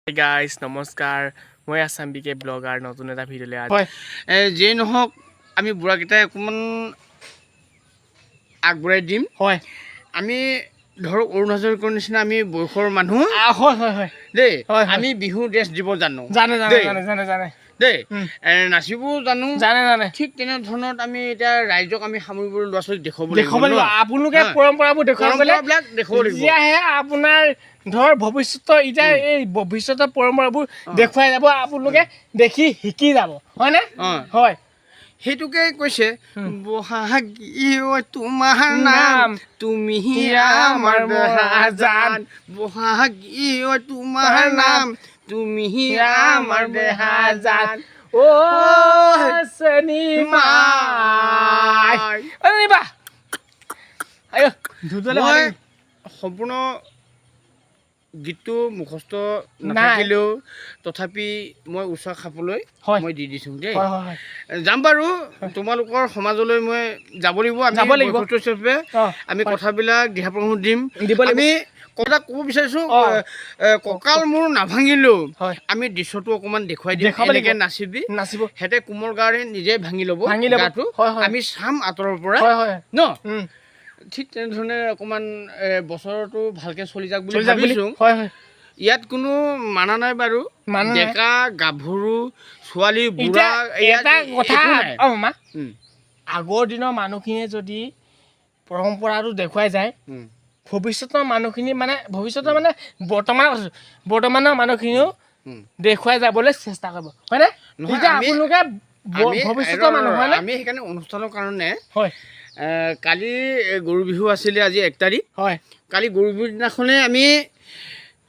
Guys, নমস্কাৰ। মই Assam B কে blogger, নতুন এটা ভিডিঅ'লৈ আজি হয়, যিয়েই নহওক, আমি বুঢ়াকেইটাই অকণমান আগবঢ়াই দিম। আমি ধৰক অৰুণ হাজৰিকাৰ নিচিনা আমি বয়সৰ মানুহ হয় হয় হয় দেই। হয়, হয়। আমি বিহু ড্ৰেছ দিব জানো। জানে জানে। দেই। জানে জানে জানে। দেই। নাচিবও জানো। জানে জানে। ঠিক তেনেধৰণত আমি এতিয়া ৰাইজক আমি সামৰিবলৈ ল'ৰা ছোৱালীক দেখুৱাব লাগিব। দেখুৱাব লাগিব। ন? আপোনালোকে পৰম্পৰাবোৰ দেখুৱাব গ'লে পৰম্পৰাবিলাক দেখুৱাব লাগিব। তেতিয়াহে আপোনাৰ ধৰ ভৱিষ্যতৰ, এতিয়া এই ভৱিষ্যতৰ পৰম্পৰাবোৰ দেখুৱাই যাব, আপোনালোকে দেখি শিকি যাব, হয়নে? অ। হয়। সেইটোকে কৈছে, বহাগী ঐ তোমাৰ নাম, নাম, তুমি আমাৰ আমাৰ মহাজান। দেহাজান। বহাগী ঐ তোমাৰ নাম, তুমি আমাৰ দেহাজান। ঐ চেনিমাই ঐ নিবা আয়ো ধুতলে। মই সম্পূৰ্ণ গীতটো মুখস্থ নাথাকিলেও তথাপি মই উৎসাহ খাবলৈ মই দি দিছোঁ দেই। হয় হয় হয় যাম বাৰু, তোমালোকৰ সমাজলৈ মই যাব লাগিব। আমি যাব লাগিব। বয়সস্থ হিচাপে আমি কথাবিলাক দিহা পৰামৰ্শ দিম। দিব লাগিব। আমি কথা ক'ব বিচাৰিছোঁ, কঁকাল মোৰ নাভাঙিলেও আমি দৃশ্যটো অকণমান দেখুৱাই দিম। দেখুৱাব লাগিব। এনেকৈ নাচিবি। নাচিব। সিহঁতে কোমল গাৰে নিজে ভাঙি ল'ব। ভাঙি ল'ব। গাটো। হয়, হয়। আমি চাম আঁতৰৰ পৰা। হয় হয় ন? ঠিক তেনেধৰণে অকণমান বছৰটো ভালকৈ চলি যাওক বুলি চলি যাওক বুলি। ভাবিছোঁ। হয় হয় ইয়াত কোনো মানা নাই বাৰু। মানা নাই। ডেকা গাভৰু, ছোৱালী, এতিয়া বুঢ়া, ইয়াত এটা কথা। একো নাই। অ মামা, আগৰ দিনৰ মানুহখিনিয়ে যদি পৰম্পৰাটো দেখুৱাই যায়, ভৱিষ্যতৰ মানুহখিনি, মানে ভৱিষ্যতৰ মানে বৰ্তমান কৈছোঁ, বৰ্তমানৰ মানুহখিনিও দেখুৱাই যাবলৈ চেষ্টা কৰিব, হয়নে? নহয়, এতিয়া আপোনালোকে আমি ভৱিষ্যতৰ মানুহ, হয়নে? আমি সেইকাৰণে অনুষ্ঠানৰ কাৰণে কালি গৰু বিহু আছিলে, আজি 1 তাৰিখ। কালি গৰু বিহুৰ দিনাখনে আমি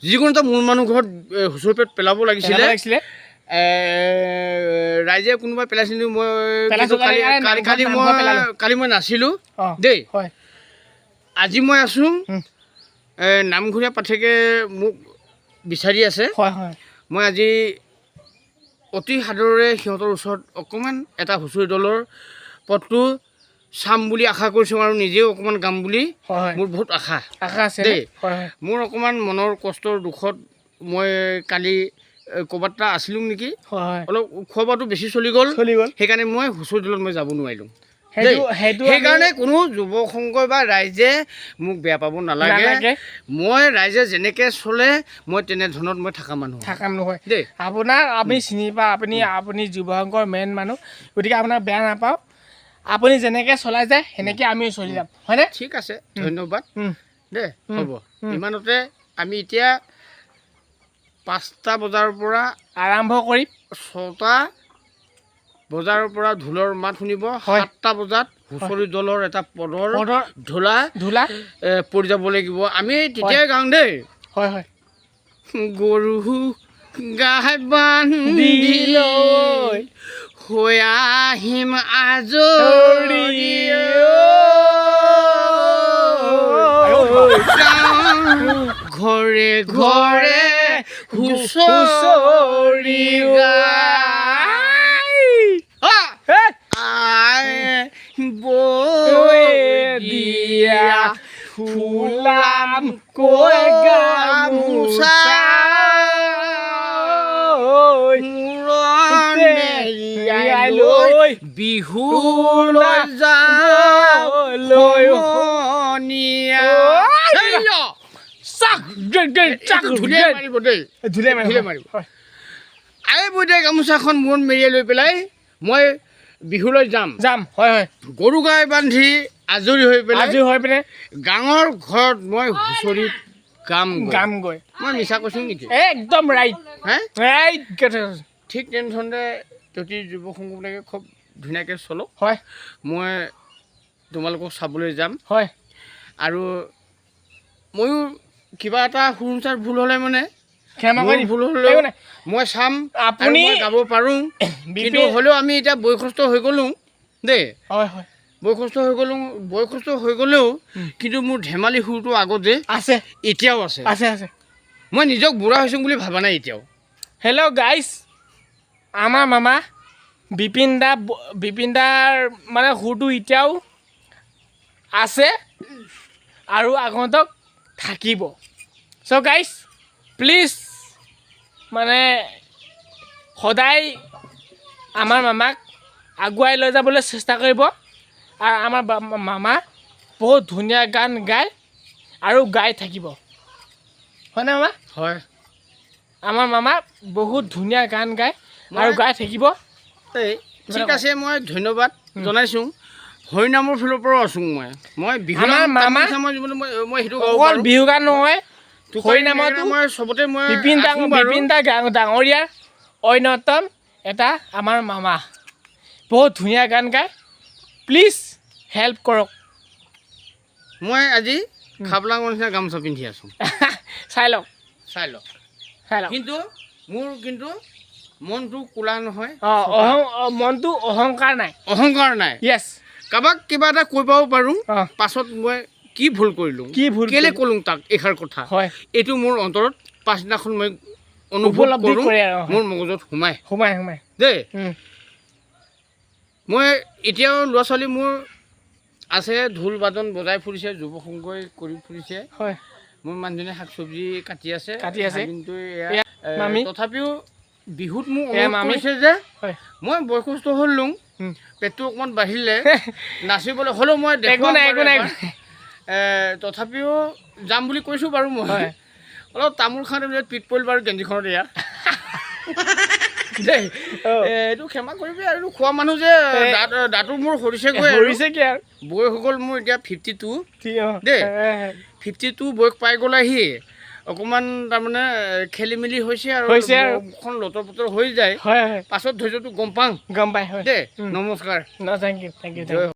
যিকোনো এটা মূল মানুহ ঘৰত হুঁচৰি পেট পেলাব লাগিছিলে। পেলাব লাগিছিলে। ৰাইজে কোনোবাই পেলাইছিল নেকি, মই পেলাইছো। কিন্তু কালি কালি কালি নামঘৰত কালি নামঘৰত মই পেলালো। কালি মই নাছিলোঁ দেই। আজি মই আছোঁ। নামঘৰীয়া পাঠকে মোক বিচাৰি আছে। হয় হয় মই আজি অতি সাদৰেৰে সিহঁতৰ ওচৰত অকণমান এটা হুঁচৰি দলৰ পদটো চাম বুলি আশা কৰিছোঁ আৰু নিজেও অকণমান গাম বুলি হয় হয় মোৰ বহুত আশা। আশা আছে। দেই। হয় হয় মোৰ অকণমান মনৰ কষ্টৰ দুখত মই কালি ক'ৰবাত এটা আছিলোঁ নেকি। হয় হয় অলপ খোৱা বোৱাটো বেছি চলি গ'ল। চলি গ'ল। সেইকাৰণে মই হুঁচৰি দলত মই যাব নোৱাৰিলোঁ। সেইটো দেই। সেইটো সেইকাৰণে কোনো যুৱ সংঘ বা ৰাইজে মোক বেয়া পাব নালাগে। নালাগে। মই ৰাইজে যেনেকৈ চলে, মই তেনেধৰণত মই থকা মানুহ থাকাম নহয়। দেই। আপোনাক আমি চিনি পাওঁ। আপুনি যুৱ সংঘৰ মেইন মানুহ, গতিকে আপোনাক বেয়া নাপাওঁ। আপুনি যেনেকৈ চলাই যায়, সেনেকৈ আমিও চলি যাম, হয়নে? ঠিক আছে, ধন্যবাদ। দেই, হ'ব। ইমানতে আমি এতিয়া 5টা বজাৰ পৰা আৰম্ভ কৰিম। 6টা বজাৰ পৰা ঢোলৰ মাত শুনিব। 7টা বজাত হুঁচৰি দলৰ এটা পদৰ পদৰ ঢোলা ঢোলা পৰি যাব লাগিব। আমি তেতিয়াই গাওঁ দেই। হয় হয় গৰু গাই বান্ধি লৈ হৈ আহিম আজৰি যাওঁ ঘৰে ঘৰে হুঁচৰি গাই। আই বৈ দিয়া ফুলাম কৈ গামোচা মূৰত মেৰিয়াই লৈ বিহুলৈ যাওঁ লৈ সমনীয়া। হেইয়া! চাক চাক। এইটো ধুনীয়া মাৰিব দেই। ধুনীয়া মাৰিব। ধুনীয়া মাৰিব। আই বৈদে গামোচাখন মূৰত মেৰিয়াই লৈ পেলাই মই বিহুলৈ যাম। যাম, হয় হয়। গৰু গাই বান্ধি আজৰি হৈ পেলাই আজি হৈ পিনে গাঁৱৰ ঘৰত মই হুঁচৰি গাম। গামগৈ। মই মিছা কৈছোঁ নেকি? একদম ৰাইট। হে। ৰাইট। ঠিক তেনেধৰণে তহঁতি যুৱ সংঘবিলাকে খুব ধুনীয়াকৈ চলক। মই তোমালোকক চাবলৈ যাম। আৰু ময়ো কিবা এটা সুৰ ভুল হ'লে মানে ক্ষমা মোৰ কৰি ভুল হ'লেও একো নাই। মই চাম। আপুনি আৰু মই গাব পাৰোঁ। কিন্তু হ'লেও আমি এতিয়া বয়সস্থ হৈ গ'লোঁ দেই। হয় হয় বয়সস্থ হৈ গ'লোঁ, বয়সস্থ হৈ গ'লেও কিন্তু মোৰ ধেমালি সুৰটো আগতে আছে। এতিয়াও আছে। আছে আছে। মই নিজক বুঢ়া হৈছোঁ বুলি ভবা নাই এতিয়াও। হেল্ল' গাইছ, আমাৰ মামা বিপিন দা, বিপিন দাৰ মানে সুৰটো এতিয়াও আছে আৰু আগন্তক থাকিব। চ' গাইছ, প্লিজ। মানে সদায় আমাৰ মামাক আগুৱাই লৈ যাবলৈ চেষ্টা কৰিব। আৰু আমাৰ মামা বহুত ধুনীয়া গান গায় আৰু গাই থাকিব, হয়নে মামা? হয়। আমাৰ মামা বহুত ধুনীয়া গান গায় আৰু গাই থাকিব। এই ঠিক আছে, মই ধন্যবাদ জনাইছোঁ। হৰিনামৰ ফালৰ পৰাও আছোঁ মই। মই বিহু আমাৰ নাম মামা মই যিমানে মই সেইটো গাব অকল পাৰোঁ। বিহু গান নহয়, টোকাৰী হৰিনামতো মই চবতে মই বিপিন আছোঁ বাৰু। বিপিন দা ডাঙৰীয়াৰ অন্যতম এটা আমাৰ মামা, বহুত ধুনীয়া গান গায়। প্লিজ হেল্প কৰক। মই আজি খাবলাঙৰ নিচিনা গামোচা পিন্ধি আছোঁ। চাই লওক। চাই লওক। চাই লওক। কিন্তু মোৰ কিন্তু মনটো কোলা নহয়। অঁ, মনটো অহংকাৰ নাই। অহংকাৰ নাই। য়েছ। কাৰোবাক কিবা এটা কৈ পাব পাৰোঁ, পাছত মই কি ভুল কৰিলোঁ, কি ভুল কেলে কৰিলোঁ? ক'লোঁ তাক এইষাৰ কথা, এইটো মোৰ অন্তৰত পাছদিনাখন মই অনুভৱ উপলব্ধি কৰোঁ, কৰে আৰু, হয়। মোৰ মগজত সোমাই সোমাই সোমাই দেই। মই এতিয়াও ল'ৰা ছোৱালী মোৰ আছে, ঢোল বাদন বজাই ফুৰিছে, যুৱ সংঘই কৰি ফুৰিছে। মোৰ মানুহজনে শাক চব্জি কাটি আছে। কাটি আছে। ভাগিনটোৱে এয়া, এয়া মামী। তথাপিও বিহুত মোক এয়া অনুৰোধ মামী। কৰিছে যে মই বয়সস্থ হ'লো, পেটটো অকণমান বাঢ়িলে, নাচিবলৈ হ'লেও মই একো দেখুৱাম নাই, বাৰু একো নাই। এবাৰ। তথাপিও যাম বুলি কৈছোঁ বাৰু মই। অলপ তামোল খাওঁতে পিছত পিত পৰিল বাৰু গেঞ্জিখনত এয়া দেই। এইটো ক্ষমা কৰিবি আৰু, খোৱা মানুহ যে, দাঁতো মোৰ সৰিছেগৈ আৰু। সৰিছে কি আৰু? বয়স হৈ গ'ল মোৰ এতিয়া 52 ঠিক, দেই। 52 বয়স পাই গ'ল আহি অকণমান তাৰমানে খেলি মেলি হৈছে আৰু, হৈছে আৰু। মুখখন লটৰ পটৰ হৈ যায়। হয় হয় পাছত ধৈৰ্যটো গম পাওঁ গম পাই, হয়। দেই। নমস্কাৰ। ন, thank U, thank U. জয়।